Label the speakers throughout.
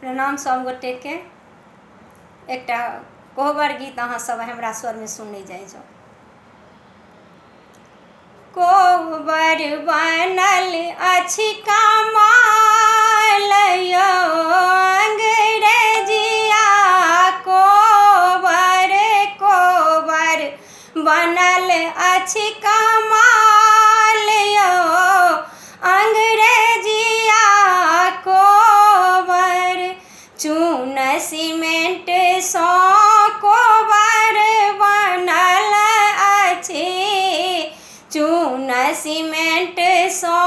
Speaker 1: प्रणाम सब गोटेके। एकटा कोहबर गीत अहाँ सब हमरा स्वरमे सुनने जाइ जाउ। कोहबर बनल अछि कमाल यौ अंग्रेजिया, कोहबर कोहबर बनल अछि कमाल यौ अंग्रेजिया कोहबर। चून सीमेंट सँ कोहबर बनल अछि, चून सीमेंट सँ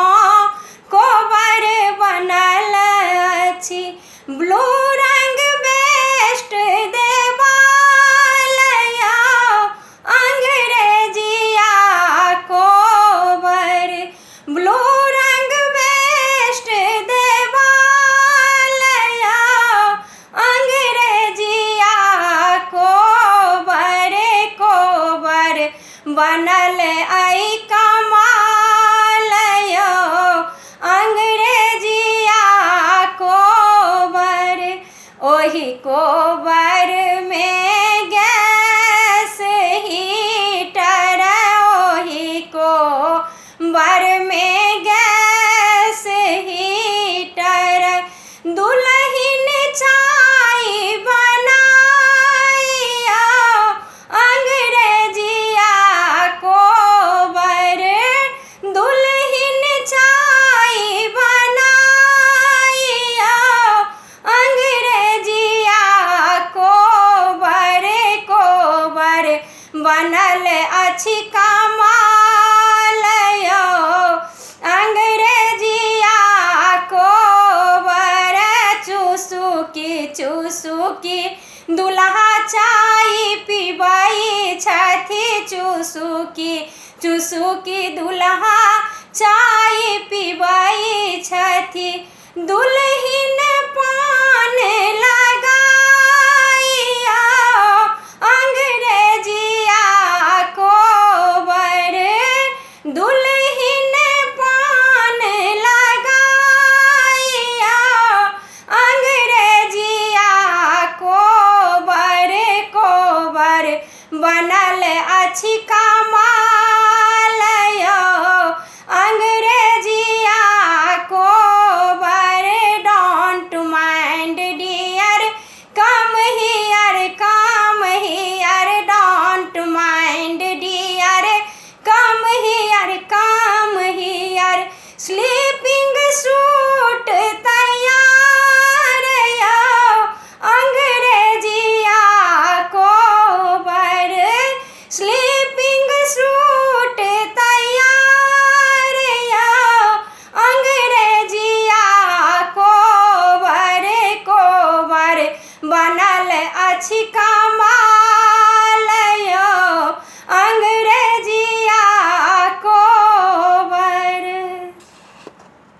Speaker 1: कोहबर बनल अछि। ब्लू रंग बेस्ट देवाल यौ अंग्रेजिया कोहबर, ब्लू रंग बेस्ट देवाल यौ अंग्रेजिया कोहबर। कोहबर बनल अइ कमाल यौ अंग्रेजिया कोहबर। ओहि कोहबर मे गैस हीटर, ओहि कोहबर मे गैस हीटर। दुलहिन चाय बनाइयो अंग्रेजिया कोहबर, दुलहिन चाय बनाइयो अंग्रेजिया कोहबर। कोहबर बनल अछि कमाल यौ अंग्रेजिया कोहबर। चुसुकी चुसुकी दुल्हा चाय पीबै छथि, चुसुकी चुसुकी दुल्हा चाय पीबै छथि। दुलहिन पान लगाइयो अंग्रेजिया कोहबर, दुलहिन पान लगाइयो अंग्रेजिया कोहबर। कोहबर बनल अछि कमाल यौ अंग्रेजिया कोहबर। Don't mind dear come here, come here, don't mind dear come here, come here. Sleeping suit तैयार यौ अंग्रेजिया कोहबर, स्लीपिंग सूट तैयार यौ अंग्रेजिया कोहबर। कोहबर बनल अछि कमाल